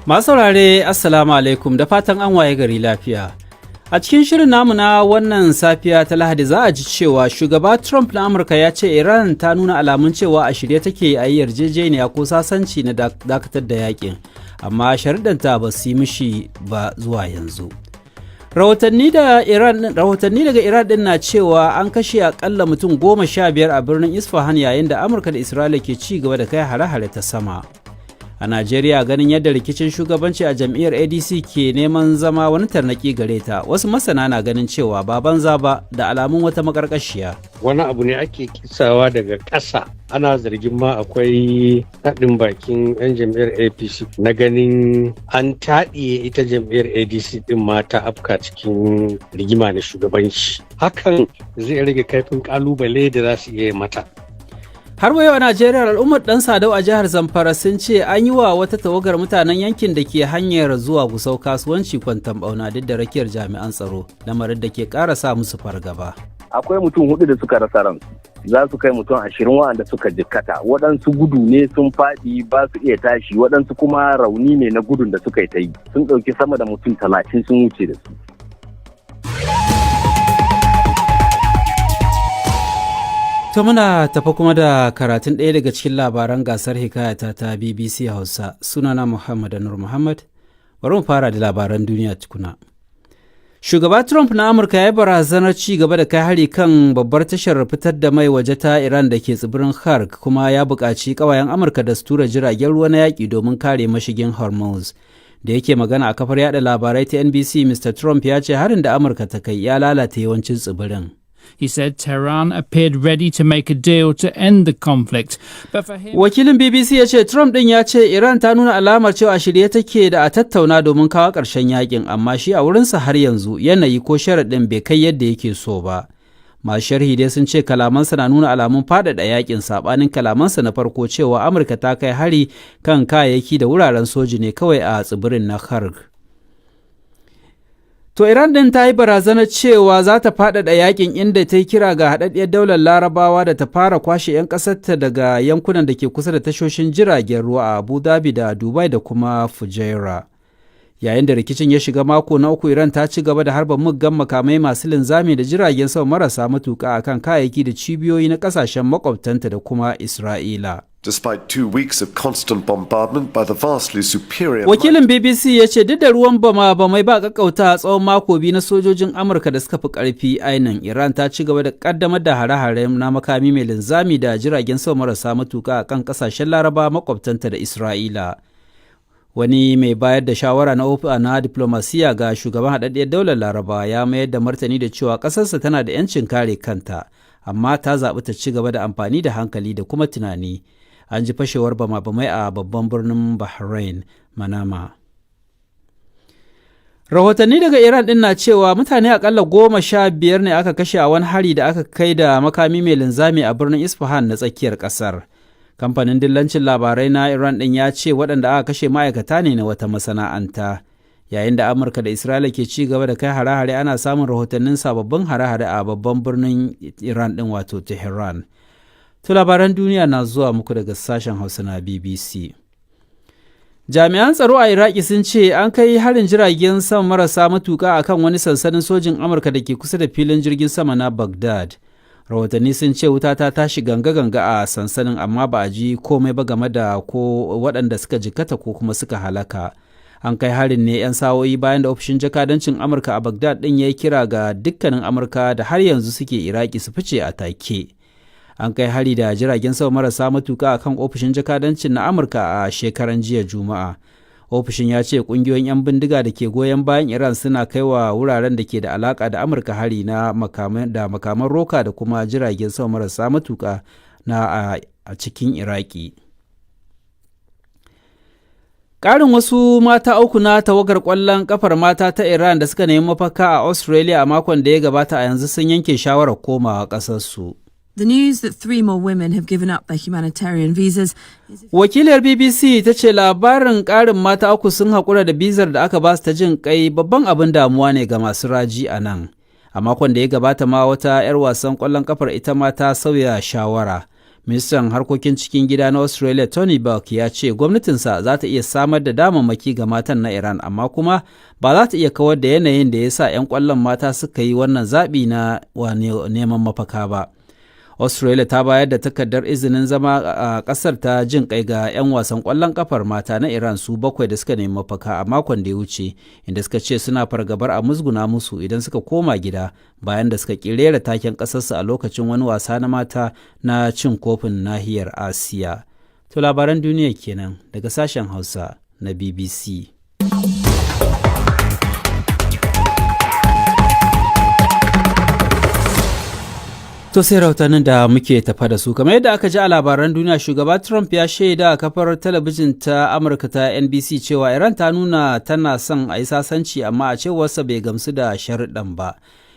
Masu saurare, Assalamu alaikum, da fatan an waye gari lafiya. A cikin shirin namu na wannan safiya ta Lahadi, za a ji cewa shugaba Trump na Amurka ya ce Iran ta nuna alamun cewa a shirye take a yi yarjejeniya ko sasanci na dakatar da yakin, amma sharuɗanta ba su yi mishi ba zuwa yanzu. Rahotanni daga Iran din na cewa an kashe akalla mutum 15 a birnin Isfahan yayin da Amurka da Isra'ila ke ci gaba da kai hare-hare ta sama. A Najeriya, ganin yadda rikicin shugabanci a jam'iyyar ADC ke neman zama wani tarnaki gare ta, wasu masana na ganin cewa ba banza ba, da alamun wata makarkashiya. Wani abu ne ake kitsawa daga ƙasa. Ana zargin ma akwai haɗin bakin 'yan jam'iyyar APC na ganin an taɗiye ita jam'iyyar ADC ɗin ma ta afka cikin rigima na shugabanci. Hakan zai rage kaifin ƙalubale da za su iya mata. Har yau a Najeriya, al'ummar Dan Sadau a jihar Zamfara sun ce an yi wa wata tawagar mutanen yankin da ke hanyar zuwa Gusau kasuwanci kwantan bauna duk da rakiyar jami'an tsaro, lamarin da ke ƙara sa musu fargaba. Akwai mutum hudu da suka rasa ransu, za su kai mutum 20 waɗanda suka jikkata. Waɗansu gudu ne sun faɗi ba su iya tashi, waɗansu kuma rauni ne na gudun da suka yi ta yi. Sun ɗauki sama da mutum 30 sun wuce da su. To, muna tafa kuma da karatun ɗaya daga cikin labaran gasar Hikayata ta BBC Hausa. Sunana Muhammad Nur Muhammad. Bari mu fara da labaran duniya tukuna. Shugaba Trump na Amurka ya yi barazanar ci gaba da kai hari kan babbar tashar fitar da mai waje ta Iran da ke tsibirin Kharg, kuma ya buƙaci ƙawayen Amurka da su tura jiragen ruwa na yaƙi domin kare mashigin Hormuz. Da yake magana a kafar yada labarai ta NBC, Mr. Trump ya ce harin da Amurka ta kai ya lalata yawancin tsibirin. He said Tehran appeared ready to make a deal to end the conflict. But for him, Wakilin BBC ya ce Trump ɗin ya ce Iran ta nuna alamar cewa shirye take da a tattauna domin kawo ƙarshen yakin, amma shi a wurinsa har yanzu yanayi ko sharaɗin bai kai yadda yake so ba. Masu sharhi dai sun ce kalamansa na nuna alamun faɗaɗa yakin, saɓanin kalamansa na farko cewa Amurka ta kai hari kan kayayyaki da wuraren soji ne kawai a tsibirin na Kharg. To, Iran ɗin ta yi barazanar cewa za ta faɗaɗa yakin, inda ta yi kira ga haɗaɗɗiyar Daular Larabawa da ta fara kwashe 'yan ƙasarta daga yankunan da ke kusa da tashoshin jiragen ruwa a Abu Dhabi da Dubai da kuma Fujairah. Yayin da rikicin ya shiga mako na uku, Iran ta ci gaba da harba muggan makamai masu linzami da jiragen sama marasa matuƙa akan kayayyaki da cibiyoyi na ƙasashen makwabtanta da kuma Isra'ila. Despite 2 weeks of constant bombardment by the vastly superior. Wakilin BBC ya ce duk da ruwan bama bamai ba kakauta tsawon mako 2 na sojojin Amurka da suka fi karfi ainin, Iran ta ci gaba da kaddamar da hare-hare na makami mai linzami da jiragen sama marasa matuka a kan kasashen Laraba makwabtanta da Isra'ila. Wani mai bayar da shawara na ofi na diplomasiya ga shugaban Haɗaɗɗiyar Daular Laraba ya mayar da martani da cewa ƙasarsa tana da 'yancin kare kanta, amma ta zaɓi ta ci gaba da amfani da hankali da kuma tunani. An ji fashewar bama-bamai a babban birnin Bahrain, Manama. Rahotanni daga Iran din na cewa mutane akalla 15 ne aka kashe a wani hari da aka kai da makami mai linzami a birnin Isfahan na tsakiyar kasar. Kamfanin dillancin labarai na Iran din ya ce waɗanda aka kashe ma'aikata ne na wata masana'anta. Yayin da Amurka da Isra'ila ke ci gaba da kai hare-hare, ana samun rahotannin sababbin hare-hare a babban birnin Iran din, wato Tehran. To, labaran duniya na zuwa muku daga sashen Hausa na BBC. Jami'an tsaro a Iraki sun ce an kai harin jiragen sama marasa matuƙa a kan wani sansanin sojin Amurka da ke kusa da filin jirgin sama na Baghdad. Rahotanni sun ce wuta ta tashi ganga-ganga a sansanin, amma ba a ji komai ba game da ko waɗanda suka jikkata ko kuma suka halaka. An kai harin ne 'yan sa'o'i bayan da ofishin jakadancin Amurka a Baghdad ɗin ya yi kira ga dukkanin Amurka da har yanzu suke Iraki su fice a take. An kai hari da jiragen sama marasa matuka a kan ofishin jakadancin na Amurka a shekaran jiya Juma'a. Ofishin ya ce kungiyoyin 'yan bindiga da ke goyon bayan Iran suna kaiwa wuraren da ke da alaka da Amurka hari na da makaman roka da kuma jiragen sama marasa matuka na a cikin Iraki. Ƙarin wasu mata uku na tawagar ƙwallon ƙafar mata ta Iran da suka nemi mafaka a Australia a makon da ya gabata a yanzu sun yanke shawarar komawa ƙasarsu. The news that three more women have given up their humanitarian visas. Wakiliyar BBC ta ce labarin ƙarin mata uku sun haƙura da bizar da aka ba su ta jin ƙai babban abin damuwa ne ga masu raji a nan. A makon da ya gabata ma wata 'yar wasan ƙwallon ƙafar ita ma ta sauya shawara. Ministan harkokin cikin gida na Australia Tony Burke ya ce gwamnatinsa za ta iya samar da damammaki ga matan na Iran, amma kuma ba za ta iya kawar da yanayin da ya sa 'yan kwallon mata suka yi wannan zaɓi na neman mafaka ba. Australia ta bayar da takardar izinin zama a kasar ta jin kai ga 'yan wasan kwallon kafar mata na Iran su bakwai da suka nemi mafaka a makon da ya wuce, inda suka ce suna fargabar a musguna musu idan suka koma gida bayan da suka kirera taken kasarsu a lokacin wani wasa na mata na cin kofin nahiyar Asiya. To labaran duniya kenan daga sashen Hausa na BBC. To sai rahotannin da muke tafa da su. Kamar yadda aka ji a labaran duniya, shugaba Trump ya shaida a kafar talabijin ta Amurka ta NBC cewa Iran ta nuna tana son a yi sasanci, amma a cewarsa bai gamsu da sharuɗan ba.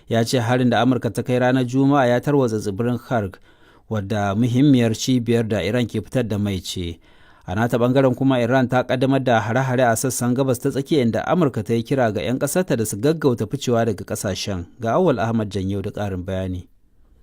Ya ce harin da Amurka ta kai ranar Juma'a ya tarwatsa tsibirin Kharg, wadda muhimmiyar cibiyar da Iran ke fitar da mai ce. A nata bangaren kuma, Iran ta kaddamar da hare-hare a sassan Gabas ta Tsakiya, inda Amurka ta yi kira ga 'yan ƙasarta da su gaggauta ficewa daga ƙasashen. Ga Awal Ahmad Janyau da ƙarin bayani.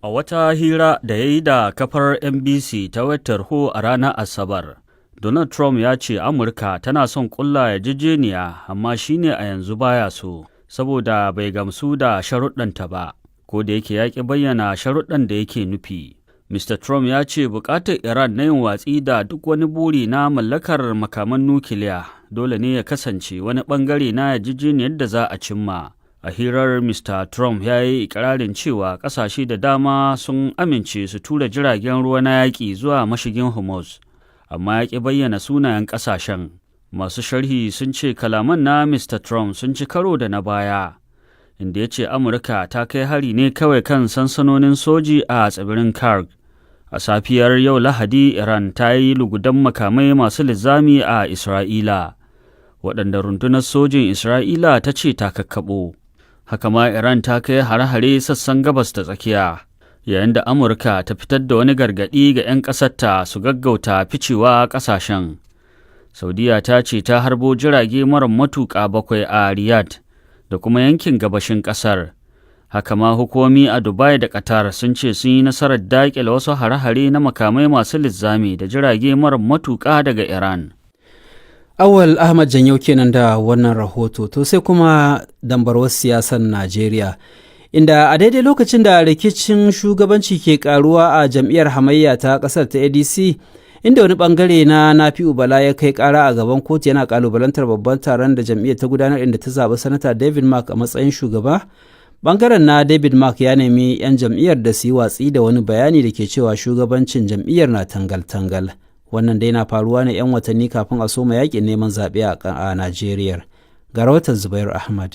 A wata hira da ya yi da kafar NBC ta wayar ho a ranar Asabar, Donald Trump ya ce Amurka tana son ƙulla yarjejeniya, amma shi ne a yanzu baya so, saboda bai gamsu da sharuɗanta ba, ko da yake ya ƙi bayyana sharuɗan da yake nufi. Mr. Trump ya ce buƙatar Iran na yin watsi da duk wani buri na mallakar makaman nukiliya dole ne ya kasance wani ɓangare na yarjejeniyar da za a cimma. A hirar, Mr. Trump ya yi ikirarin cewa ƙasashe da dama sun amince su tura jiragen ruwa na yaƙi zuwa mashigin Hormuz, amma ya ƙi bayyana sunayen ƙasashen. Masu sharhi sun ce kalaman na Mr. Trump sun ci karo da na baya, inda ya ce Amurka ta kai hari ne kawai kan sansanonin soji a tsibirin Karg. A safiyar yau Lahadi, Iran ta yi lugudan makamai masu linzami a Isra'ila, waɗanda rundunar sojin Isra'ila ta ce ta kakkaɓo. Haka ma Iran ta kai hare-hare sassan Gabas ta Tsakiya, yayin da Amurka ta fitar da wani gargaɗi ga 'yan ƙasarta su gaggauta ficewa ƙasashen. Saudiya ta ce ta harbo jirage mara matuƙa bakwai a Riyadh da kuma yankin gabashin ƙasar. Haka ma hukumomi a Dubai da Qatar sun ce sun yi nasarar daƙile wasu hare-hare na makamai masu linzami da jirage mara matuƙa daga Iran. Awal Ahmad Janyau kenan da wannan rahoto. To sai kuma dambarwar siyasar Najeriya, inda a daidai lokacin da rikicin shugabanci ke karuwa a jam'iyyar hamayya ta kasar ta ADC, inda wani bangare na Nafi'u Bala ya kai kara a gaban kotu yana kalubalantar babban taron da jam'iyyar ta gudanar inda ta zaɓi Sanata David Mark a matsayin shugaba. Bangaren na David Mark ya nemi 'yan jam'iyyar da su yi watsi da wani bayani da ke cewa shugabancin jam'iyyar na tangal-tangal. Wannan dai na faruwa ne 'yan watanni kafin a soma yakin neman zaɓe a Najeriya. Ga rahoton Zubairu Ahmad.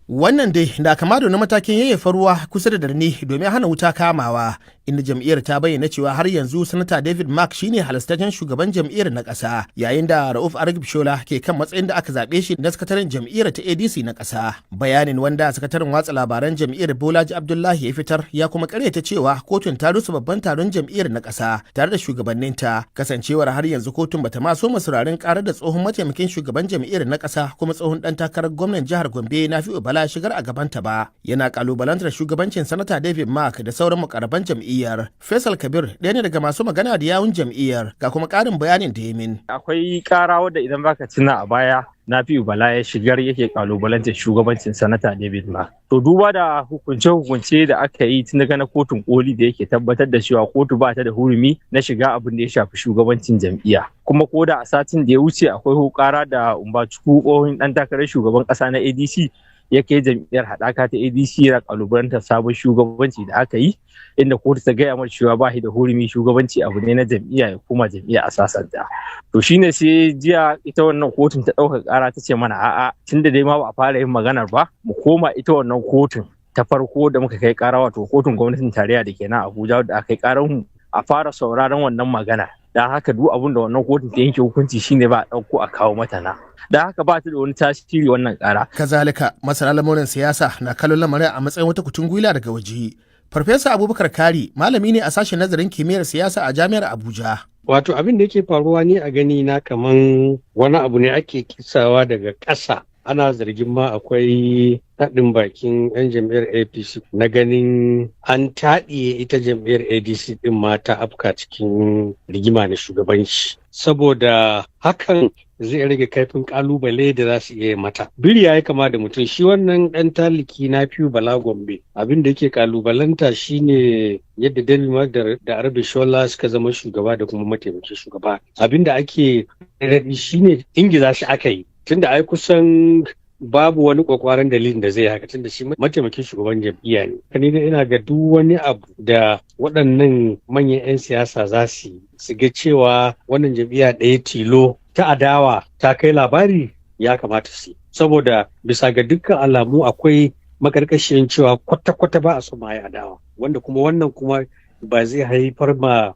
Wannan dai na kama da wani matakin yayyafa ruwa kusa da darni domin hana wuta kamawa, inda jam'iyyar ta bayyana cewa har yanzu Sanata David Mark shine halastaccen shugaban jam'iyyar na ƙasa, yayin da Rauf Shola ke kan matsayin da aka zaɓe shi na sakataren jam'iyyar ta ADC na ƙasa. Bayanin wanda sakataren watsa labaran jam'iyyar Bolaji Abdullahi ya fitar ya kuma karyata cewa kotun ta rusa babban taron jam'iyyar na ƙasa tare da shugabanninta, kasancewar har yanzu kotun bata ma so sauraron karar da tsohon mataimakin shugaban jam'iyyar na ƙasa kuma tsohon ɗan takarar gwamnan jihar Gombe Nafi'u Bala shigar a gabanta ba. Yana kalubalantar shugabancin Sanata David Mark da sauran mukarraban jam'iyyar. Faisal Kabir ɗaya ne daga masu magana da yawun jam'iyyar, ga kuma ƙarin bayanin da ya min. Akwai ƙara wadda idan baka tuna a baya Nafi'u Bala ya shigar yake kalubalantar shugabancin Sanata David Mark. To duba da hukunce-hukunce da aka yi tun daga na kotun koli da yake tabbatar da cewa kotu ba ta da hurumi na shiga abin da ya shafi shugabancin jam'iyya. Kuma ko da a satin da ya wuce akwai hukara da Umbachukwu, tsohon dan takarar shugaban kasa na ADC, ya kai jam'iyyar haɗaka ta ADC yana kalubalantar sabon shugabanci da aka yi, inda kotu ta gaya mar cewa ba shi da hurumi, shugabanci abu ne na jam'iyya, ya koma jam'iyya a sasanta. To shine sai jiya ita wannan kotun ta ɗauka ƙara ta ce mana a'a, tunda dai ma ba a fara yin maganar ba, mu koma ita wannan kotun ta farko da muka kai ƙara, wato kotun gwamnatin tarayya da ke nan Abuja da aka kai ƙarar mu, a fara sauraron wannan magana. Don haka duk abin da wannan kotun ta yanke hukunci shine ba a ɗauko a kawo mata na. Don haka ba ta da wani tasiri wannan ƙara. Kazalika masana lamurin siyasa na kallon lamarin a matsayin wata kutun gwila daga waje. Farfesa Abubakar Kari malami ne a sashen nazarin kimiyyar siyasa a Jami'ar Abuja. Wato abin da yake faruwa ni a gani na kaman wani abu ne ake kisawa daga ƙasa. Ana zargin ma akwai haɗin bakin 'yan jam'iyyar APC na ganin an taɗiye ita jam'iyyar ADC ɗin ma ta afka cikin rigima na shugabanci. Saboda hakan zai rage kaifin kalubale da za su iya mata. Biri ya yi kama da mutum. Shi wannan ɗan taliki na fiye Bala Gombe, abin da yake kalubalanta shine yadda David Mark da Arabi Shola suka zama shugaba da kuma mataimakin shugaba. Abin da ake raɗi shine ingiza shi aka yi. Tunda ai kusan babu wani kwakwaran dalilin da zai haka, tunda shi mataimakin shugaban jam'iyya ne. Ni dai ina ga duk wani abu da waɗannan manyan 'yan siyasa za su yi su ga cewa wannan jam'iyya ɗaya tilo ta adawa ta kai labari, ya kamata su, saboda bisa ga dukkan alamu akwai makarkashiyan cewa kwata-kwata ba a so ma yi adawa, wanda kuma wannan kuma ba zai haifar ma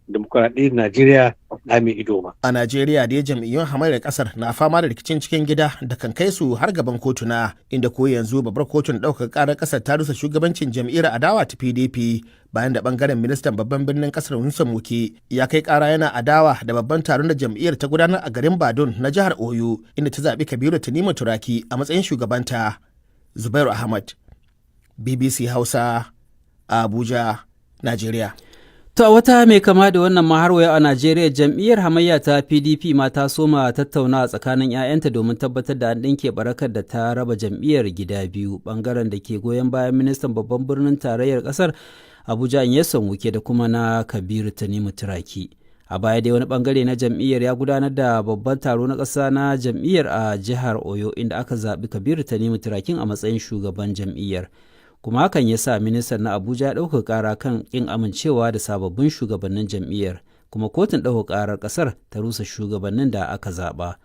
demokuraɗiyyar Najeriya ɗa mai ido ba. A Najeriya dai, jam'iyyun hamayyar kasar na fama da rikicin cikin gida da kan kai su har gaban kotuna, inda ko yanzu babbar kotun ɗaukar ƙarar kasar ta rusa shugabancin jam'iyyar adawa ta PDP bayan da bangaren ministan babban birnin kasar Nyesom Wike ya kai ƙara yana adawa da babban taron da jam'iyyar ta gudanar a garin Badun na jihar Oyo, inda ta zaɓi Kabiru Tanimu Turaki a matsayin shugabanta. Zubairu Ahmad, BBC Hausa, Abuja, Najeriya. To, a wata mai kama da wannan ma, har a Najeriya jam'iyyar hamayya ta PDP ma ta soma tattaunawa tsakanin 'ya'yanta domin tabbatar da an ɗinke barakar da ta raba jam'iyyar gida biyu, bangaren da ke goyon bayan ministan babban birnin tarayyar ƙasar Abuja Nyesom Wike da kuma na Kabiru Tanimu Turaki. A baya dai wani bangare na jam'iyyar ya gudanar da babban taro na ƙasa na jam'iyyar a jihar Oyo, inda aka zaɓi Kabiru Tanimu Turakin a matsayin shugaban jam'iyyar. Kuma hakan ya sa ministan na Abuja ya ɗauka ƙara kan ƙin amincewa da sababbin shugabannin jam'iyyar, kuma kotun ɗauka ƙarar ƙasar ta rusa shugabannin da aka zaɓa.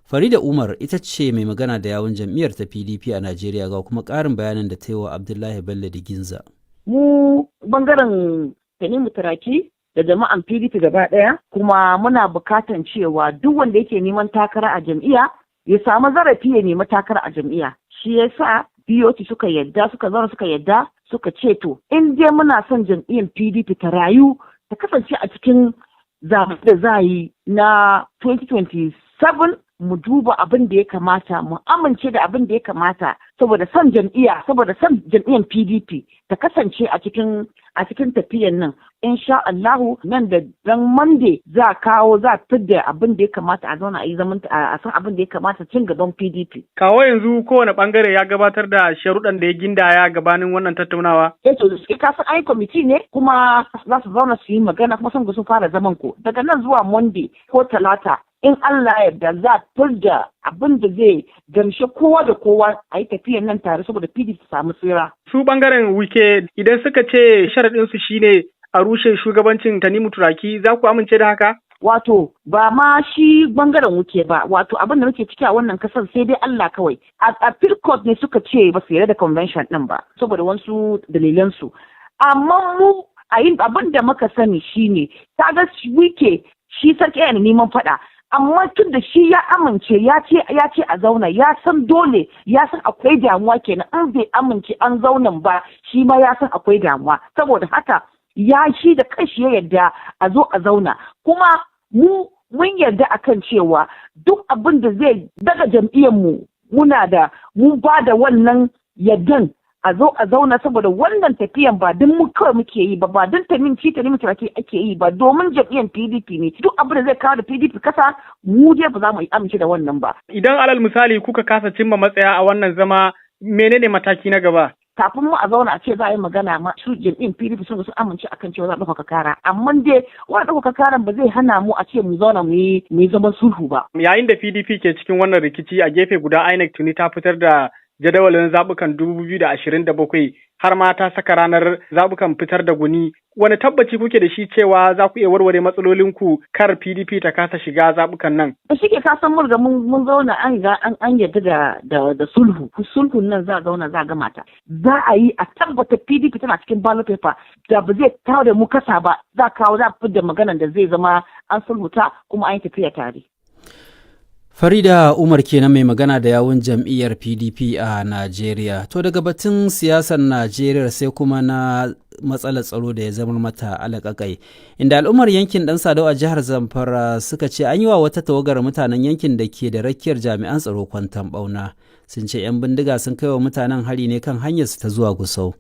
Farida Umar ita ce mai magana da yawun jam'iyyar ta PDP a Najeriya, ga kuma ƙarin bayanin da ta yi wa Abdullahi Bello Diginza. Mu bangaren Tanimu Turaki da jama'an PDP gaba ɗaya kuma, muna bukatan cewa duk wanda yake neman takara a jam'iyya ya samu zarafi ya nemi takara a jam'iyya. Shi yasa BOT suka yadda, suka zauna, suka yadda, suka ce to, in dai muna son jam'iyyar PDP ta rayu, ta kasance a cikin zaɓen da za yi na 2027, mu duba abin da ya kamata, mu amince da abin da ya kamata saboda son jam'iyya, saboda son jam'iyyar PDP ta kasance a cikin tafiyan nan. Insha Allahu, nan da dan Monday za kawo, za fidda abin da ya kamata, a zauna a yi zaman a san abin da ya kamata cin gaban PDP. Kawo yanzu kowane bangare ya gabatar da sharuɗan da ya gindaya gabanin wannan tattaunawa? Eh, to ka san ai kwamiti ne, kuma za su zauna su yi magana, kuma sun ga sun fara zaman ko daga nan zuwa Monday ko Talata, in Allah yarda, za a da abin da zai gamshe kowa da kowa, a yi tafiyan nan tare saboda PDP ta samu tsira. Su bangaren Wike, idan suka ce sharaɗinsu shine a rushe shugabancin Tanimu Turaki, za ku amince da haka? Wato ba ma shi bangaren Wike ba, wato abin da muke ciki a wannan kasar sai dai Allah kawai. A appeal court ne suka ce ba su yarda da convention din ba saboda wasu dalilansu. Amma mu a yin abin da muka sani shine ga Wike shi sarki yana neman faɗa, amma tun da shi ya amince, ya ce a zauna, ya san dole, ya san akwai damuwa kenan. In bai amince an zaunan ba, shi ma ya san akwai damuwa. Saboda haka ya shi da kanshi ya yarda a zo a zauna, kuma mu mun yarda akan cewa duk abin da zai daga jam'iyyar mu, muna da mun ba da wannan yardan a zo a zauna, saboda wannan tafiyan ba duk mu kawai muke yi ba, ba don tamin ci ta nemi ake yi ba, domin jam'iyyar PDP ne. Duk abin da zai kawo da PDP kasa, mu dai ba za mu yi amince da wannan ba. Idan alal misali kuka kasa cimma matsaya a wannan zama, menene mataki na gaba? Kafin mu a zauna a ce za a yi magana ma, su jam'iyyar PDP sun amince akan cewa za a ɗaukaka kara, amma dai wani ɗaukaka karan ba zai hana mu a ce mu zauna mu yi zaman sulhu ba. Yayin da PDP ke cikin wannan rikici, a gefe guda INEC tuni ta fitar da jadawalin zaɓukan 2027, har ma ta saka ranar zaɓukan fitar da gwani. Wani tabbaci kuke da shi cewa za ku iya warware matsalolinku kar PDP ta kasa shiga zaɓukan nan? Da shi ke kasan mun riga mun zauna, an riga an yarda da sulhu. Sulhun nan za a zauna, za a gama ta. Za a yi a tabbata PDP tana cikin ballot paper da ba zai kawo da mu kasa ba, za kawo, za a da maganan da zai zama an sulhuta kuma an yi tafiya tare. Farida Umar kenan, mai magana da yawun jam'iyyar PDP a Najeriya. To, daga batun siyasar Najeriya sai kuma na matsalar tsaro da ya zama mata alaƙaƙai. Inda al'ummar yankin ɗan Sadau a jihar Zamfara suka ce an yi wa wata tawagar mutanen yankin da ke da rakiyar jami'an tsaro kwantan ɓauna. Sun ce 'yan bindiga sun kai wa mutanen hari ne kan hanyarsu ta zuwa Gusau.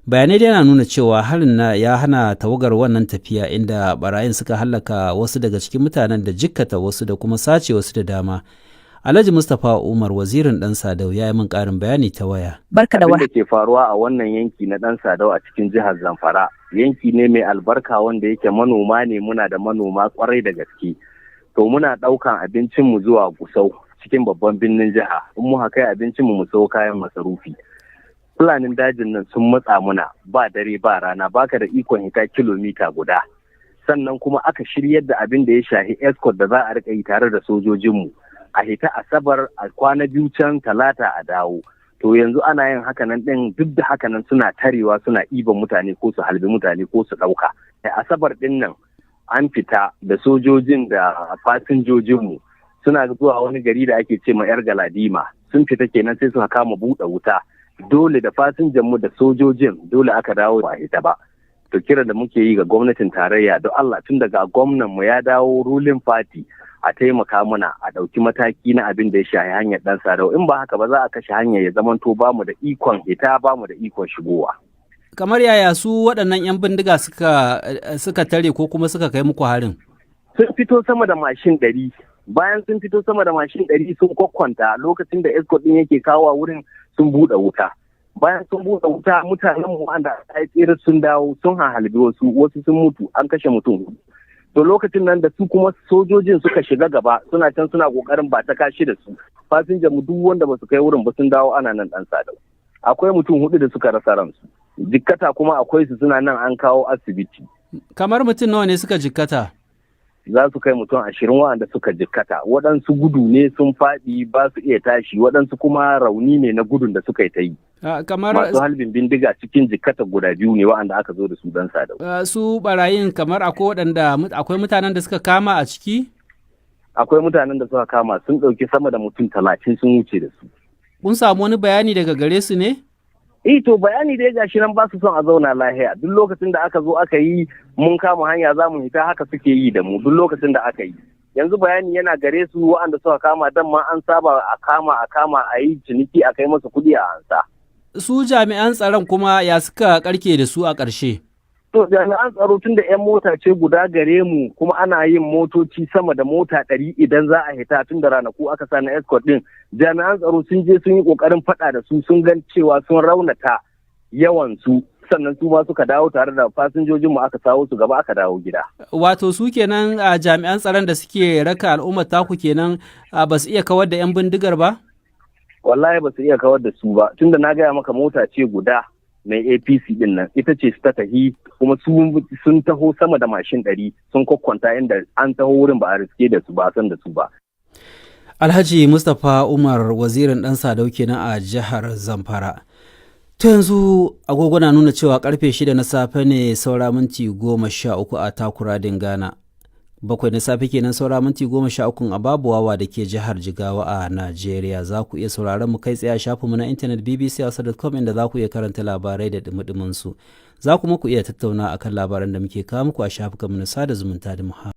Bayanai dai na nuna cewa harin na ya hana tawagar wannan tafiya, inda barayin suka hallaka wasu daga cikin mutanen da jikkata wasu da kuma sace wasu da dama. Alhaji Mustapha Umar, wazirin Dan Sadau, ya yi min karin bayani ta waya. Barka da Abin da ke faruwa a wannan yanki na Dan Sadau a cikin jihar Zamfara, yanki ne mai albarka wanda yake manoma ne, muna da manoma kwarai da gaske. To muna ɗaukan abincinmu zuwa Gusau cikin babban birnin jiha. In muka kai abincinmu mu sau kayan masarufi. Fulanin dajin nan sun matsa muna ba dare ba rana, baka da ikon hita kilomita guda. Sannan kuma aka shiryar da abin da ya shahi escort da za a rika yi tare da sojojinmu. A hita Asabar a kwana 2 can, Talata a dawo. To yanzu ana yin hakanan din, duk da hakanan suna tarewa, suna ɗiban mutane ko su halbi mutane ko su ɗauka. Asabar din nan an fita da sojojin da fasinjojinmu, suna zuwa wani gari da ake ce ma Yar Galadima, sun fita kenan sai suka kama buɗe wuta. Dole da fasinjanmu da sojojin dole aka dawo, ba hita ba. To kiran da muke yi ga gwamnatin tarayya, don Allah, tun daga gwamnan mu ya dawo ruling party, a taimaka mana a ɗauki mataki na abin da ya shahi hanyar Dan Sadau. In ba haka ba za a kashe hanyar, ya zamanto ba mu da ikon hita, ba mu da ikon shigowa. Kamar yaya su waɗannan 'yan bindiga suka tare ko kuma suka kai muku harin? Sun fito sama da mashin 100. Bayan sun fito sama da mashin 100 sun kwakwanta lokacin da escort ɗin yake kawo wurin, sun buɗe wuta. Bayan sun buɗe wuta, mutanen mu wanda a tsere sun dawo sun halbi wasu, wasu sun mutu, an kashe mutum. To lokacin nan da su kuma sojojin suka shiga gaba, suna can suna kokarin ba ta kashi da su. Fasinjan mu duk wanda ba su kai wurin ba sun dawo ana nan Dan Sadau. Akwai mutum hudu da suka rasa ransu. Jikkata kuma akwai su, suna nan an kawo asibiti. Kamar mutum nawa ne suka jikkata? Za su kai mutum 20 waɗanda suka jikkata. Waɗansu gudu ne sun faɗi ba su iya tashi, waɗansu kuma rauni ne na gudun da suka yi ta yi. Kamar masu halbin bindiga cikin jikkata guda biyu ne waɗanda aka zo da su Dan Sadau. Su barayin, kamar akwai waɗanda akwai mutanen da suka kama a ciki? Akwai mutanen da suka kama, sun ɗauki sama da mutum 30 sun wuce da su. Kun samu wani bayani daga gare su ne? Eh, to bayani dai gashi nan, ba su son a zauna lahiya. Duk lokacin da aka zo aka yi mun kama hanya za mu hita, haka suke yi da mu duk lokacin da aka yi. Yanzu bayani yana gare su, waɗanda suka kama dan ma an saba a kama a kama a yi ciniki, a kai masa kuɗi a ansa. Su jami'an tsaron kuma ya suka karke da su a ƙarshe? To jami'an tsaro, tun da 'yan mota ce guda gare mu, kuma ana yin motoci sama da mota 100 idan za a hita, tun da ranaku aka sa na escort din. Jami'an tsaro sun je sun yi kokarin faɗa da su, sun gan cewa sun raunata yawan su, sannan su ma suka dawo tare da fasinjojin mu, aka sawo su gaba aka dawo gida. Wato su kenan a jami'an tsaron da suke raka al'ummar taku kenan ba su iya kawar da 'yan bindigar ba? Wallahi ba su iya kawar da su ba, tunda na gaya maka mota ce guda mai APC din nan ita ce ta tahi, kuma su sun taho sama da mashin 100 sun kwakwanta inda an taho wurin, ba a riske da su ba, a san da su ba. Alhaji Mustapha Umar, wazirin Dan Sadau kenan a jihar Zamfara. To yanzu agogo na nuna cewa karfe 6 na safe ne saura minti 13 a Takuradin Ghana. 7 na safe kenan saura minti 13 a Babuwawa da ke jihar Jigawa a Najeriya. Za ku iya sauraron mu kai tsaye a shafinmu na intanet bbc.com, inda za ku iya karanta labarai da dumi su. Za kuma ku iya tattauna akan labaran da muke kawo muku a shafukanmu na sada zumunta da muhawara.